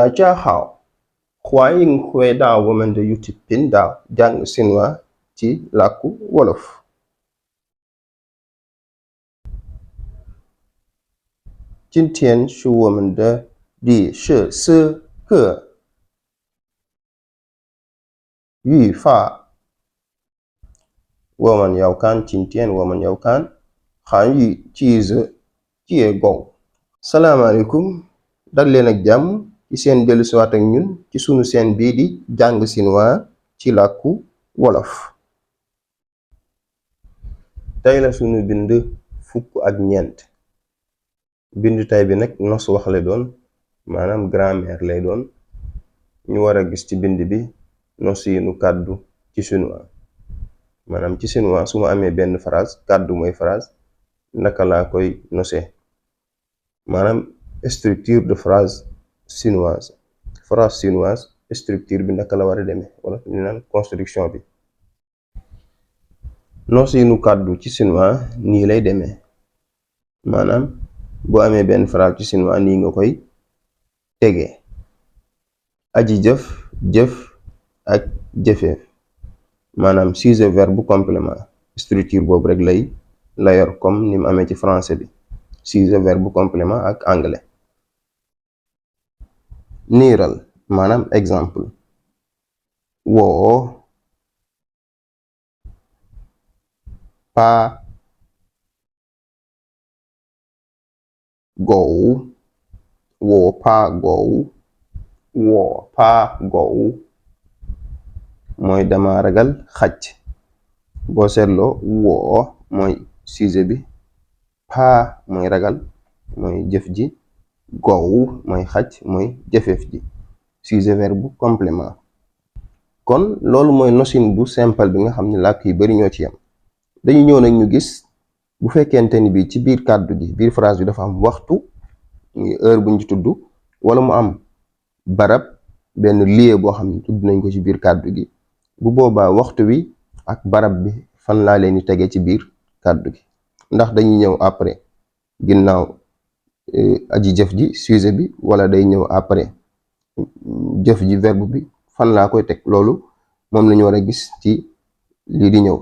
大家好，欢迎回到我们的 YouTube 频道讲chinois ci làkku wolof。今天是我们的第14课语法。我们要看今天我们要看汉语句子结构。salaamaaleykum dal leen ak jàmm ci seen dellusiwaat ak ñun ci sunu seen bii di jàng chinois ci làkku wolof. tey la sunu bind fukk ak ñeent. bind tay bi nag nos wax lay doon maanaam grammaire lay doon. ñu war a gis ci bind bi nosiinu kàddu ci chinois. maanaam ci chinois su ma amee benn phrase kàddu mooy phrase naka laa koy nosee. maanaam structure de phrase chinoise. phrase chinoise structure bi naka la war a demee wala ñu naan construction bi. nosiinu kàddu ci chinois nii lay demee. maanaam boo amee benn phrase ci chinois nii nga koy tegee. aji jëf jëf ak jëfeef. maanaam sujet verbe complément structure boobu rek la yor comme ni mu amee ci français bi sujet verbe complément ak anglais. niiral maanaam exemple woo paa goowu woo paa goowu woo paa goowu mooy dama ragal xaj. boo seetloo woo mooy sujet bi paa mooy ragal mooy jëf ji goowu mooy xaj mooy jëfeef ji sujet verbe complément. kon loolu mooy nosin bu simple bi nga xam ne làkk yu bari ñoo ci yam. dañu ñëw nag ñu gis bu fekkente ni bi ci biir kàddu gi biir phrase bi dafa am waxtu muy heure buñ ci tudd wala mu am barab benn lieu boo xam ne tudd nañ ko ci biir kàddu gi bu boobaa waxtu wi ak barab bi fan laa leen di tege ci biir kàddu gi ndax dañuy ñëw après ginnaaw aji jëf ji sujet bi wala day ñëw après jëf ji verbe bi fan laa koy teg loolu moom lañu war a gis ci lii di ñëw.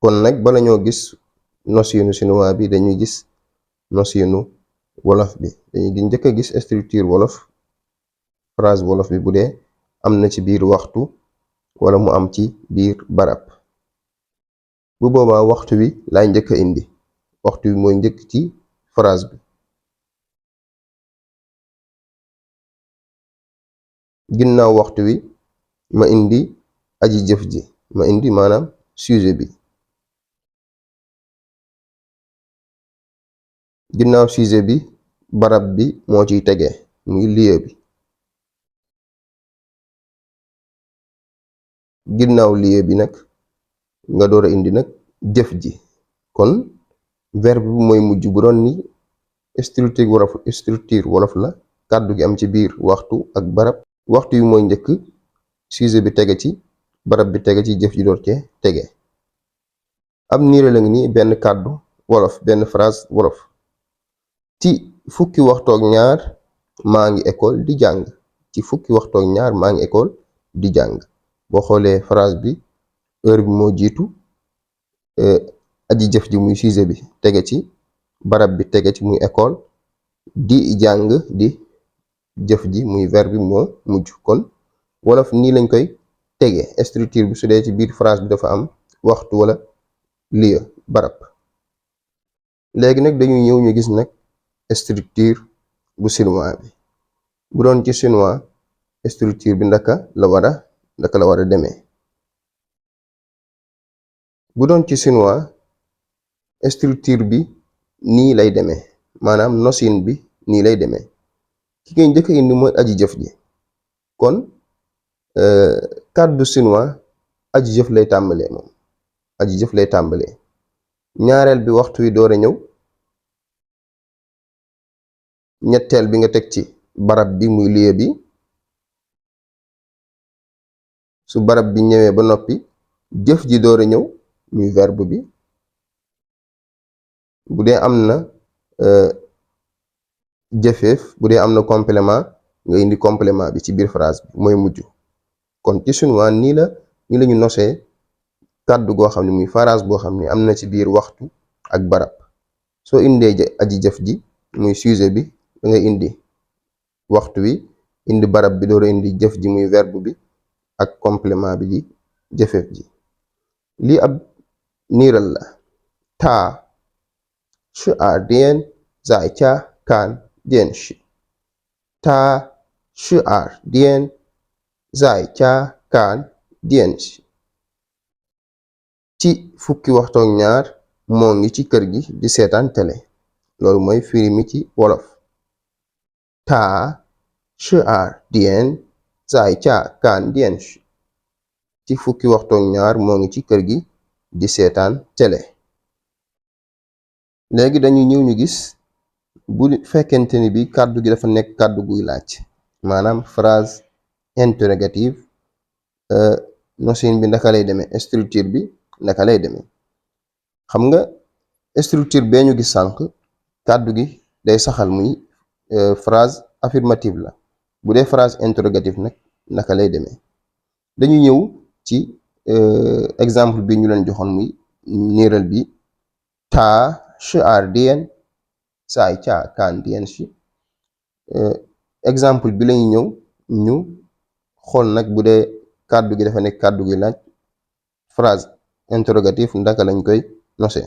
kon nag bala ñoo gis nosiinu chinois bi dañuy gis nosiinu wolof bi dañuy di njëkk a gis structure wolof phrase wolof bi bu dee am na ci biir waxtu wala mu am ci biir barab. bu boobaa waxtu wi laay njëkk a indi waxtu wi mooy njëkk ci phrase bi. ginnaaw waxtu wi ma indi aji jëf ji ma indi maanaam sujet bi. ginnaaw sujet bi barab bi moo ciy tege muy lieu bi. ginnaaw lieu bi nag nga door a indi nag jëf ji. kon verbe bi mooy mujj bu doon ni structure wolof la kàddu gi am ci biir waxtu ak barab waxtu wi mooy njëkk sujet bi tege ci barab bi tege ci jëf ji door cee tege. am niire la ngi ni benn kàddu wolof benn phrase wolof. ci fukki waxtoog ñaar maa ngi école di jàng. ci fukki waxtoog ñaar maa ngi école di jàng. boo xoolee phrase bi heure bi moo jiitu aji jëf ji muy sujet bi tege ci barab bi tege ci muy école di jàng di jëf ji muy verbe bi moo mujj. kon wolof nii lañ koy tege structure bi su dee ci biir phrase bi dafa am waxtu wala lieu barab. léegi nag dañuy ñëw ñu gis nag structure bu chinois bi. bu doon ci chinois structure bi ndaka la war a demee. bu doon ci chinois structure bi nii lay demee maanaam nosin bi nii lay demee. ki ngay njëkk a indi mooy aji jëf ji. kon kàddu chinois aji jëf lay tàmbalee moom aji jëf lay tàmbalee. ñaareel bi waxtu wi door a ñëw. ñetteel bi nga teg ci barab bi muy lieu bi. su barab bi ñëwee ba noppi jëf ji door a ñëw muy verbe bi. bu dee am na jëfeef bu dee am na complément nga indi complément bi ci biir phrase bi mooy mujj. kon ci chinois nii la ñu nosee kàddu goo xam ne muy phrase boo xam ne am na ci biir waxtu ak barab. soo indee aji jëf ji muy sujet bi da ngay indi waxtu wi indi barab bi door a indi jëf ji muy verbe bi ak complément bi di jëfeef ji. lii ab niiral la. ta shi er den zai cha kan den shi. ta shi er den zai cha kan den shi. ci fukki waxtu ak ñaar moo ngi ci kër gi di seetaan télé. loolu mooy firi mi ci wolof. ta shi er den zai cha kan den shi. ci fukki waxtu ak ñaar moo ngi ci kër gi di seetaan télé. léegi dañuy ñëw ñu gis bu fekkente ni bi kàddu gi dafa nekk kàddu guy laaj maanaam phrase interrogative nosin bi naka lay demee, structure bi naka lay demee. xam nga structure bee ñu gis sànq kàddu gi day saxal muy phrase affirmative la. bu dee phrase interrogative nag naka lay demee. dañuy ñëw ci exemple bi ñu leen joxoon muy niiral bi. ta shi er den zai cha kan den shi. exemple bi lañuy ñëw ñu xool nag bu dee kàddu gi dafa nekk kàddu gi laaj phrase interrogative ndaka lañ koy nose.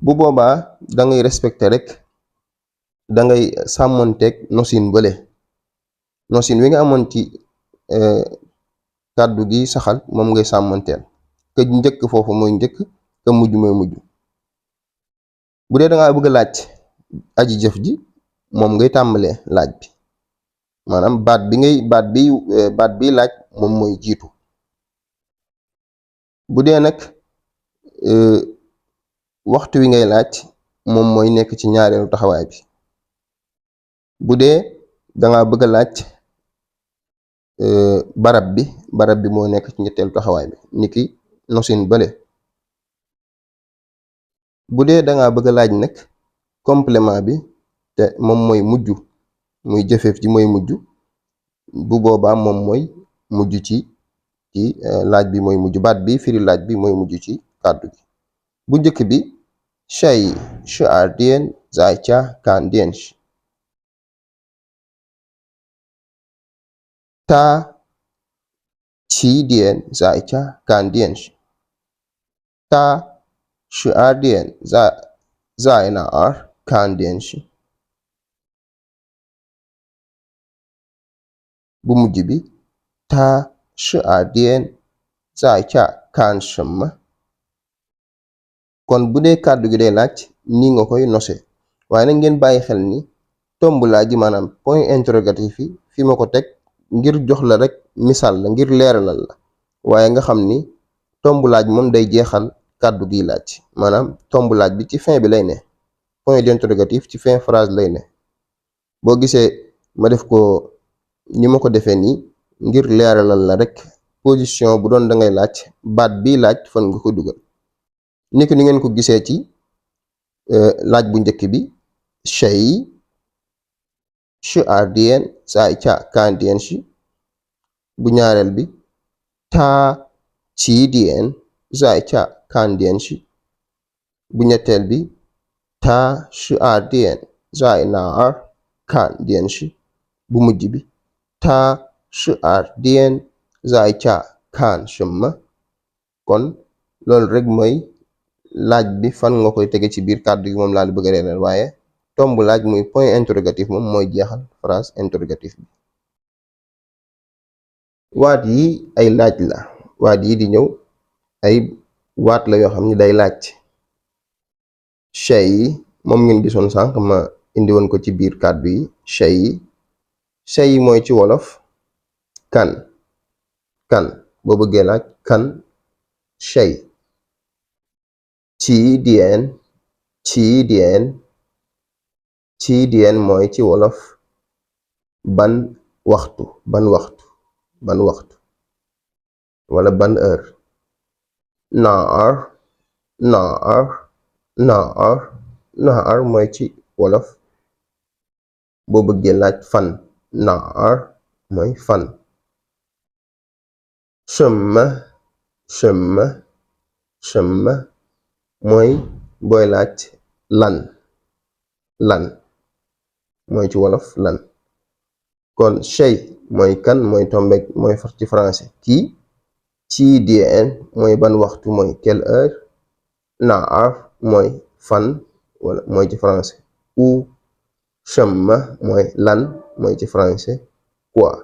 bu boobaa da ngay respecté rek da ngay sàmmonteeg nosin bële. nosin wi nga amoon ci kàddu gi saxal moom ngay sàmmonteel. ka njëkk foofu mooy njëkk ka mujj mooy mujj. bu dee da ngaa bëgg a laaj aji jëf ji moom ngay tàmbalee laaj bi maanaam baat bi laaj moom mooy jiitu. bu dee nag waxtu wi ngay laaj moom mooy nekk ci ñaareelu taxawaay bi. bu dee danga bëgg a laaj barab bi moo nekk ci ñetteelu taxawaay bi niki nosin bële. bu dee danga bëgg a laaj nag complément bi te moom mooy mujj muy jëfeef ji mooy mujj bu boobaa moom mooy mujj ci laaj bi mooy mujj baat bi firi laaj bi mooy mujj ci kàddu gi. bu njëkk bi shai shi er den zai cha kan den shi. ta chi den zai cha kan den shi. ta shi er den zai na er kan den shi. bu mujj bi ta shi er den zai cha kan shi me. kon bu dee kàddu gi day laaj nii nga koy nose waaye nag ngeen bàyyi xel ni tomb laaj gi maanaam point interrogatif yi fi ma ko teg ngir jox la rek misaal la ngir leeralal la waaye nga xam ni tomb laaj moom day jeexal kàddu gi laaj maanaam tomb laaj bi ci fin bi lay ne. point d'interrogatif ci fin phrase lay ne. boo gisee ma def ko ni ma ko defee nii ngir leeralal la rek position bu doon da ngay laaj baat bi laaj fan nga ko dugal. niki ni ngeen ko gisee ci laaj bu njëkk bi shai shi er den zai cha kan den shi. bu ñaareel bi ta chi den zai cha kan den shi. bu ñetteel bi ta shi er den zai na er kan den shi. bu mujj bi ta shi er den zai cha kan shi me. kon loolu rek mooy laaj bi fan nga koy tege ci biir kàddu gi moom laa la bëgg a leeral waaye tomb laaj muy point interrogatif moom mooy jeexal phrase interrogatif bi. waat yi ay laaj la waat yi di ñëw ay waat la yoo xam ni day laaj. shay yi moom ngeen gisoon sànq ma indi woon ko ci biir kàddu yi shay yi mooy ci wolof kan boo bëggee laaj kan shay. ci dien mooy ci wolof ban waxtu wala ban heure. naar mooy ci wolof boo bëggee laaj fan naar mooy fan. Chëmm mooy booy laaj lan mooy ci wolof lan. kon chey mooy kan mooy tombek mooy far ci français kii. CDN mooy ban waxtu mooy quelle heure. naar mooy fan wala mooy ci français u. chëmm mooy lan mooy ci français quoi.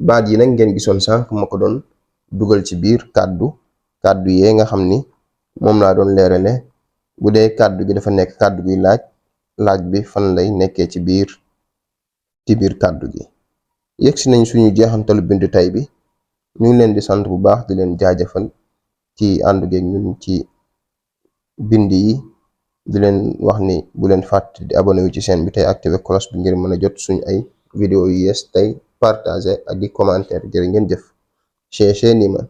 baat yi nag ngeen gisoon sànq ma ko doon dugal ci biir kàddu yee nga xam ni moom laa doon leerale bu dee kàddu gi dafa nekk kàddu guy laaj bi fan lay nekkee ci biir kàddu gi. yegsi nañ suñu jeexantalu bindu tay bi ñu ngi leen di sant bu baax di leen jaajëfal ci àndu geeg ñun ci bind yi di leen wax ni bu leen fàtte di abonné wu ci chaîne bi tey activé cloche bi ngir mën a jot suñu ay vidéo yu yees tey partager ak di commentaire jërë ngeen jëf. Share ni ma